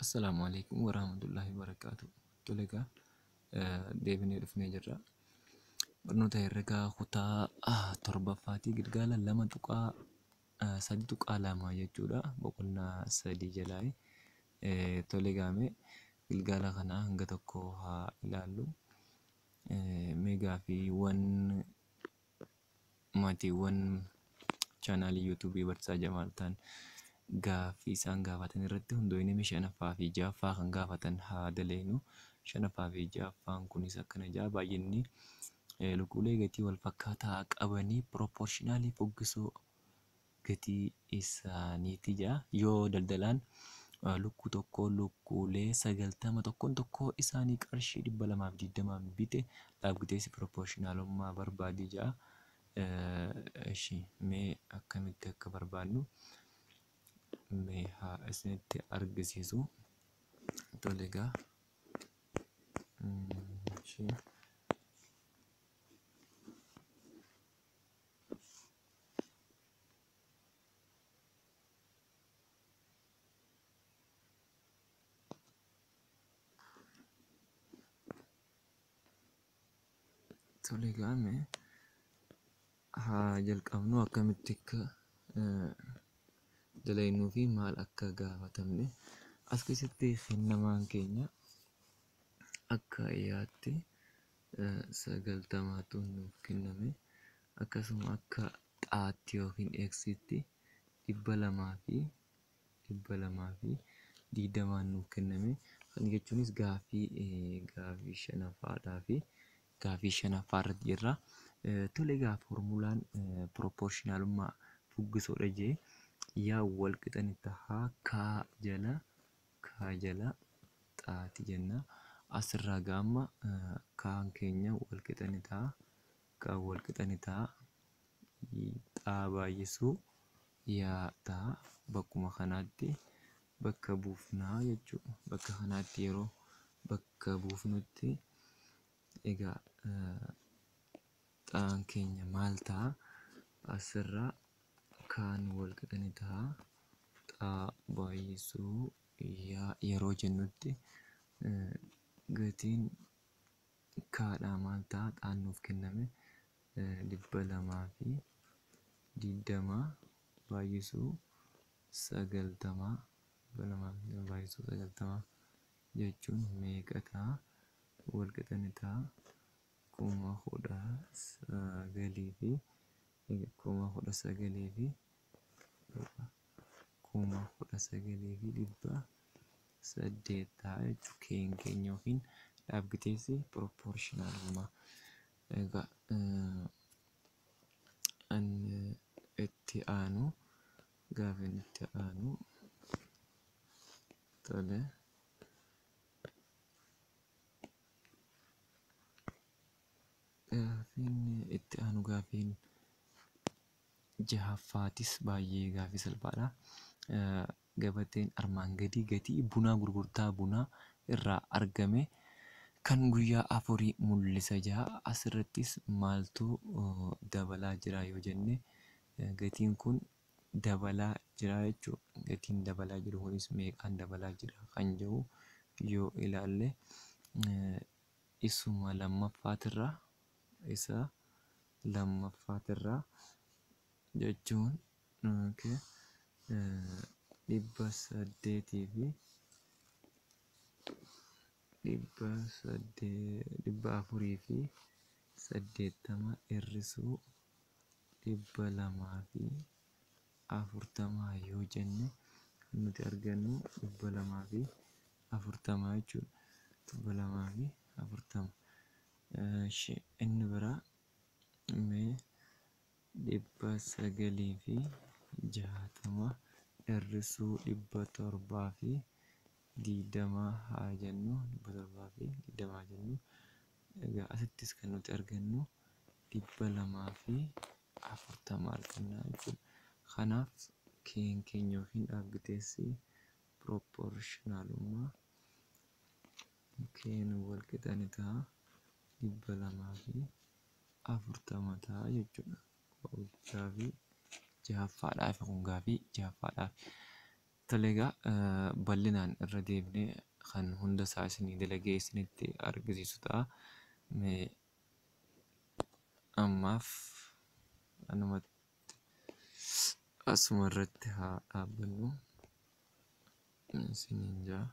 Assalaamu alaikum warahmatullahi wabarakaatuh. Tole egaa deebinee dhufnee jirra. Barnoota herregaa kutaa torbaffaati. Gilgaala 2.3.2 jechuudha. Boqonnaa 3 jalaayi. Tole egaa mee gilgaala kana hanga tokko haa ilaallu. Mee gaaffiiwwan maatiiwwan chaanaalii yuutuubii Barsiisaa Jamaal ta'an gaaffii isaan gaafatan irratti hundoofnee shanaffaa fi ja'affaa kan gaafatan haa dalagnu. Shanaffaa fi ja'affaan kunis akkana ja'a. Baay'inni lukuulee gatii wal fakkaataa qabanii pirooporshinaalii fuggisoo gatii isaaniiti ja'a. Yoo daldalaan lukkuu tokko lukkuulee 90 tokkoon tokkoo isaanii qarshii 220 bite dhaabgiteessi pirooporshinaalummaa barbaadi ja'a. Mee akkamitti akka barbaadnu mee haa isinitti argisiisu. Tole egaa tole egaa mee haa jalqabnu akkamitti akka dalagnuu fi maal akka gaafatamne. As keessatti kennamaan keenya akka yaatti 90tu nuuf kenname. Akkasuma akka xaatti yookiin eksitti 220 nuuf kenname. Kana jechuunis gaaffii shanaffaadhaa fi gaaffii shanaffaa irratti jirra. Tole egaa foormulaan pirooporshinaalummaa fuggisoodha jee yaa wal qixa ni ta'a kaa jala xaati jenna. Asirraa gaama kaan keenya wal qixa ni ta'a kaan wal qixa ni ta'a xaa baay'isuu yaa ta'a. Bakkuma kanaatti bakka buufnaa jechuudha. Bakka kanaatti yeroo bakka buufnutti egaa xaan keenya maal ta'a? Asirraa kaan wal qixa ni ta'a xaa baay'isuu yaa yeroo jennutti gatiin kaadhaa maal ta'a? Xaan nuuf kenname 220 baay'isuu 90 220 baay'isuu 90 jechuun meeqa ta'a? Wal qixa ni ta'a 19,000 fi 19,000 fi 19,800 ta'a jechuudha. Keen keenya yookiin dhaabgiteessi pirooporshinaalummaa. Egaa itti aanu gaaffiin itti aanu tole. Gaaffiin itti aanu gaaffiin jahaffaatis baay'ee gaaffii salphaadha. Gabateen armaan gadii gatii bunaa gurgurtaa bunaa irraa argame kan guyyaa 4 mul'isa ja'a. Asirrattis maaltu dabalaa jira yoo jenne gatiin kun dabalaa jira jechuudha. Gatiin dabalaa jiru kunis meeqaan dabalaa jira kan jedhu yoo ilaalle isuma lammaffaatirraa isa lammaffaatirraa jechuun 800 fi 480 hir'isuu 240 yoo jenne kan nuti argannu 240 jechuudha. 240. Inni biraa mee 960 hir'isuu 720 haa jennu. 720 haa jennu. Egaa asittis kan nuti argannu 240 arganna jechuudha. Kanaaf keen keenya yookiin dhaabgiteessi pirooporshinaalummaa keen wal qixa ni ta'a 240 ta'a jechuudha. Gaaffii jahaffaadhaaf kun gaaffii jahaffaadhaaf. Tole egaa, bal'inaan irra deebinee kan hunda isaa isinii dalagee isinitti argisiisu ta'a. Mee ammaaf anumatti asuma irratti haa dhaabbannu isiniin jaa.